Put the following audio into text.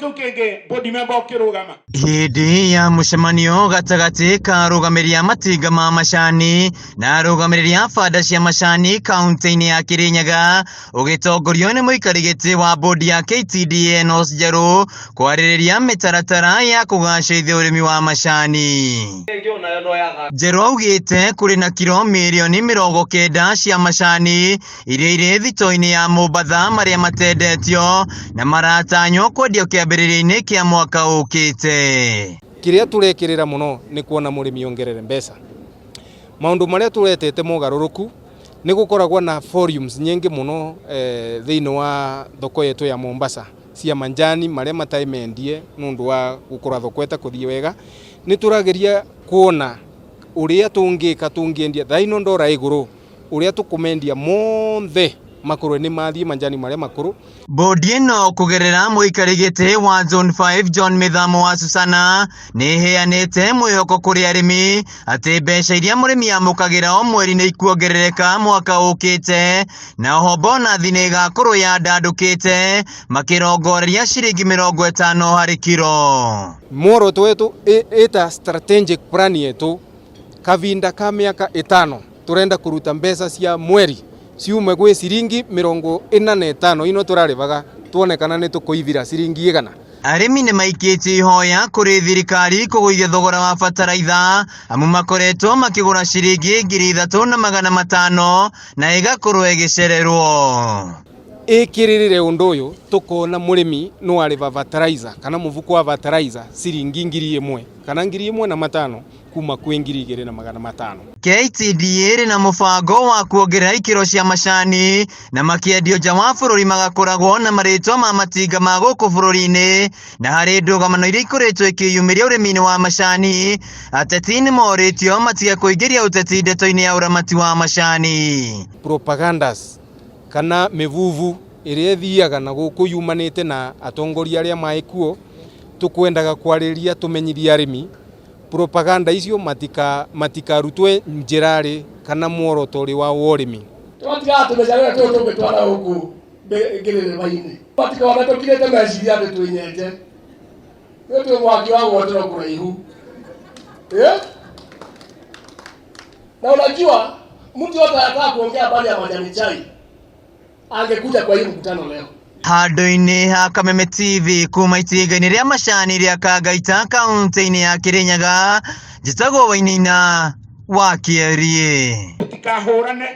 Kĩu kĩngĩ, board member ũkĩrũgama. Hĩndĩ ya mũcemanio gatagatĩ ka arũgamĩrĩri a matinga ma macani na arũgamĩrĩri a banda cia macani kaunti-inĩ ya Kirinyaga, ũgĩtongorio nĩ mũikari gĩtĩ wa bodi ya KTDA Enos Njerũ, kwarĩrĩria mĩtaratara ya kũgacĩrithia ũrĩmi wa macani. Njerũ augĩte kũrĩ na kiro mirioni 90 cia macani iria irĩ thito-inĩ ya Mombatha marĩa matendetio na maratanywo kwendio kĩambĩrĩria-inĩ kĩa mwaka ũkĩte. Kĩrĩa tũrekĩrĩra mũno nĩ kuona mũrĩmi ongerere mbeca. Maũndũ marĩa tũretete mogarũrũku nĩ gũkoragwo na volumes nyingĩ mũno thĩinĩ wa thoko yetu ya Mombasa cia manjani marĩa matarĩ mendie nũndũ wa gũkorwo thoko ĩtakũthiĩ wega. Nĩ tũrageria kuona ũrĩa tũngĩka tũngĩendia thaa ino ndora igũrũ ũrĩa tũkũmendia monthe makorwo nĩ mathiĩ manjani marĩa makũrũ. Bodi ĩno kũgerera mũikari gĩtĩ wa Zone 5 John Mĩthamo wa Susana nĩ ĩheanĩte mwĩhoko kũrĩ arĩmi atĩ mbeca iria mũrĩmi amũkagĩra o mweri nĩ ikuongerereka mwaka ũkĩte, na oho bonathi nĩ ĩgakorwo yandandũkĩte makĩrongoreria ciringi 50 harĩ kiro. Muoroto wetu ĩta strategic plan yetu kavinda ka mĩaka 5 turenda kuruta mbeca cia mweri ciume gwĩ ciringi 45 ino turarĩvaga tuonekana nĩ tũkũivira ciringi 100. Arĩmi nĩ maikĩtie ihoya kũrĩ thirikari kũgũithia thogora wa bataraitha amu makoretwo makĩgũra ciringi 3500 na ĩgakorwo ĩgĩcererwo. Ĩkĩrĩrĩre ũndũ ũyũ tũkona mũrĩmi no arĩva bataraitha kana mũbuko wa bataraitha ciringi 1000 kana 1500 kuma kwĩ 2500. KTDA ĩrĩ na mũbango wa kuongerera ikĩro cia macani na makĩendio nja wa bũrũri magakoragwo na marĩtwa ma matinga ma gũkũ bũrũri-inĩ, na harĩ ndũgamano iria ikoretwo ikĩyumĩria ũrĩmi-inĩ wa macani, ateti nĩ morĩtio matige kũingĩria ũteti ndeto-inĩ ya ũramati wa macani. Propagandas kana mĩvuvu ĩrĩa ĩthiaga na gũkũ yumanĩte na atongoria arĩa maĩ kuo, tũkwendaga kwarĩria tũmenyithie arĩmi propaganda icio matikarutwe njĩrarĩ kana muoroto ũrĩ wa ũrĩmi. Twatigaga tũmĩcagĩra tũyũ tũngĩtwara gũkũ ngĩrĩrĩba-inĩ matikona tũkirĩte meciria atĩ twĩ nyenje nĩ twĩ mwaki wa gwotero kũraihu. Na unajua mtu yote anataka kuongea habari ya majani chai angekuja kwa hii mkutano leo. Handũ-inĩ ha Kameme TV kuma itinga-inĩ rĩa macani rĩa Kangaita kaunti-inĩ ya Kirinyaga, njĩtagwo Wainaina wa Kĩeriĩ. Tũtikahũrane.